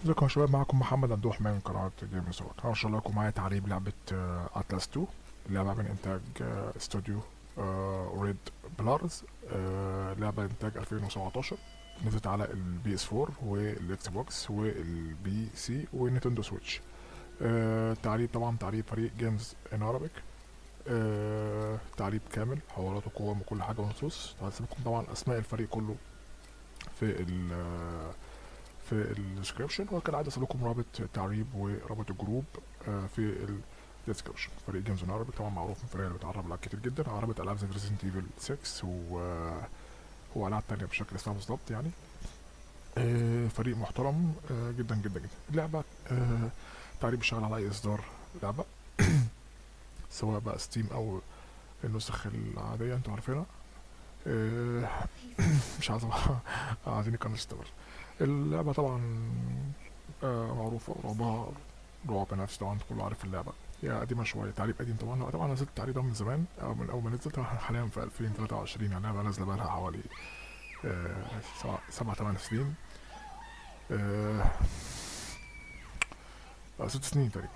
ازيكم يا شباب؟ معكم محمد ممدوح من قناة Games Arabic. هنشرح لكم معايا تعريب لعبة اطلس 2، لعبة من انتاج استوديو Red Pillars. لعبة انتاج 2017، نزلت على ال PS 4 وال Xbox وال PC و Nintendo Switch. تعريب طبعا تعريب فريق Games in Arabic، تعريب كامل، حوارات وقوائم وكل حاجة ونصوص. هسيبكم طبعا اسماء الفريق كله في ال description، وكالعادة هسيب لكم رابط التعريب ورابط ال group في ال description. فريق Games in Arabic طبعا معروف من الفريق اللي بتعرب العاب كتير جدا، عربت العاب زي Resident Evil 6 والعاب تانية بشكل اسمها بالظبط يعني. فريق محترم جدا جدا جدا. اللعبة تعريب شغال على اي اصدار لعبة سواء بقى Steam او النسخ العادية انتوا عارفينها. مش عايز عايزين القناة تستمر. اللعبة طبعا معروفة، رعبها رعب نفسي طبعا، كله عارف اللعبة. هي قديمة شوية، تعريب قديم طبعا. طبعا نزلت التعريب ده من زمان أو من أول ما نزلت. طبعا حاليا في 2023، يعني اللعبة نازلة بقالها حوالي 7 8 سنين، 6 سنين تقريبا.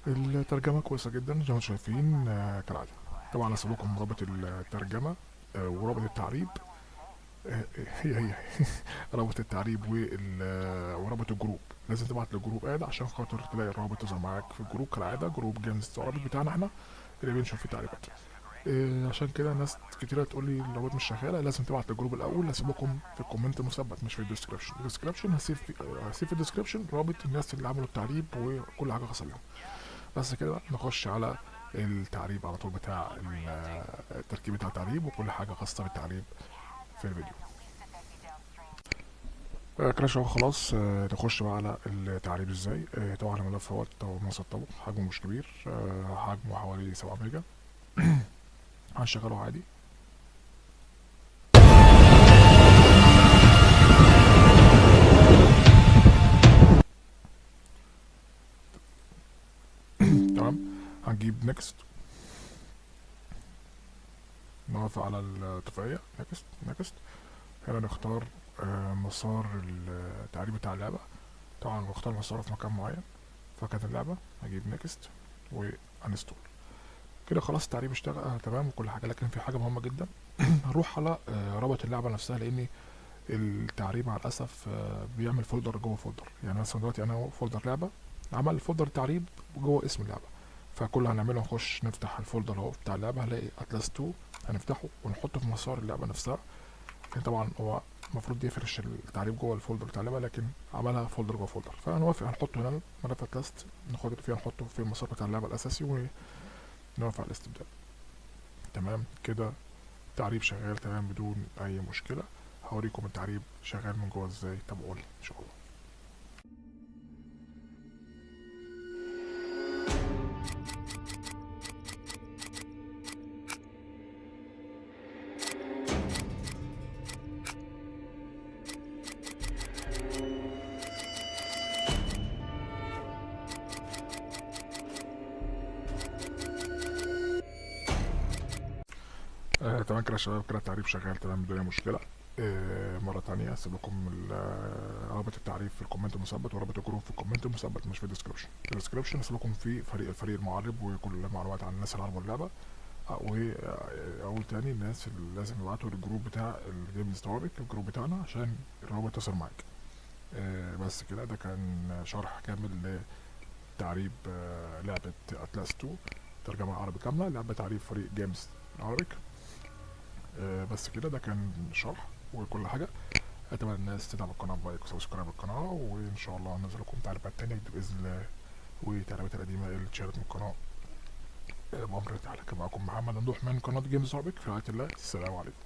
الترجمة كويسة جدا زي ما انتم شايفين، كالعادة. طبعا هسيب لكم رابط الترجمة ورابط التعريب، هي هي رابط التعريب ورابط ال group. لازم تبعت لل group add عشان خاطر تلاقي الرابط تظهر معاك في ال group، كالعادة group Games Arabic بتاعنا احنا اللي بنشوف فيه تعريبات. عشان كده ناس كتيرة تقول لي الروابط مش شغالة، لازم تبعت لل group الأول. هسيب لكم في ال comment المثبت مش في ال description. ال description هسيب في ال description رابط الناس اللي عملوا التعريب وكل حاجة خاصة بيهم. بس كده بقى نخش على التعريب على طول بتاع التركيب بتاع التعريب وكل حاجة خاصة بالتعريب في الفيديو. كده شباب خلاص، نخش بقى على التعريب ازاي. طبعا الملف اهوت هو مسطبه، حجمه مش كبير، حجمه حوالي 7 ميجا. هنشغله عادي. تمام، هنجيب next، نوافق على الاتفاقية، next next. هنا نختار مسار التعريب بتاع اللعبة. طبعا نختار مساره في مكان معين، فكانت اللعبة هجيب next و install. كده خلاص التعريب اشتغل، تمام وكل حاجة. لكن في حاجة مهمة جدا، هنروح على رابط اللعبة نفسها، لأن التعريب مع الأسف بيعمل folder جوه folder. يعني مثلا دلوقتي أنا folder لعبة، عمل folder تعريب جوه اسم اللعبة. فكل اللي هنعمله نخش نفتح ال folder اهو بتاع اللعبة، هنلاقي اتلس 2، هنفتحه ونحطه في مسار اللعبة نفسها. لكن طبعا هو المفروض يفرش التعريب جوه ال folder بتاع اللعبة، لكن عملها folder جوه folder. فهنوافق، هنحطه هنا ملف اتلس، ناخد فيها نحطه في المسار بتاع اللعبة الأساسي ونوافق على الاستبدال. تمام كده التعريب شغال تمام بدون أي مشكلة. هوريكم التعريب شغال من جوه ازاي، تابعوني إن شاء الله. تمام كده يا شباب، كده التعريب شغال تمام بدون أي مشكلة. مرة تانية هسيب لكم رابط التعريب في ال comment المثبت ورابط ال group في ال comment المثبت مش في ال description. ال description هسيب لكم فيه الفريق المعرب وكل المعلومات عن الناس اللي عربوا اللعبة. وأقول تاني الناس اللي لازم يبعتوا لل group بتاع ال Games Arabic، ال group بتاعنا، عشان الرابط يصل معاك. بس كده، ده كان شرح كامل لتعريب لعبة أتلاس 2 ترجمة عربي كاملة، لعبة تعريب فريق Games Arabic. بس كده، ده كان شرح وكل حاجة. أتمنى الناس تدعم القناة ب like و subscribe القناة، وإن شاء الله هنزل لكم تعريبات تانية بإذن الله، والتعريبات القديمة اللي اتشالت من القناة. بأمر تعالى. كان معاكم محمد ممدوح من قناة Games Arabic، في رعاية الله، السلام عليكم.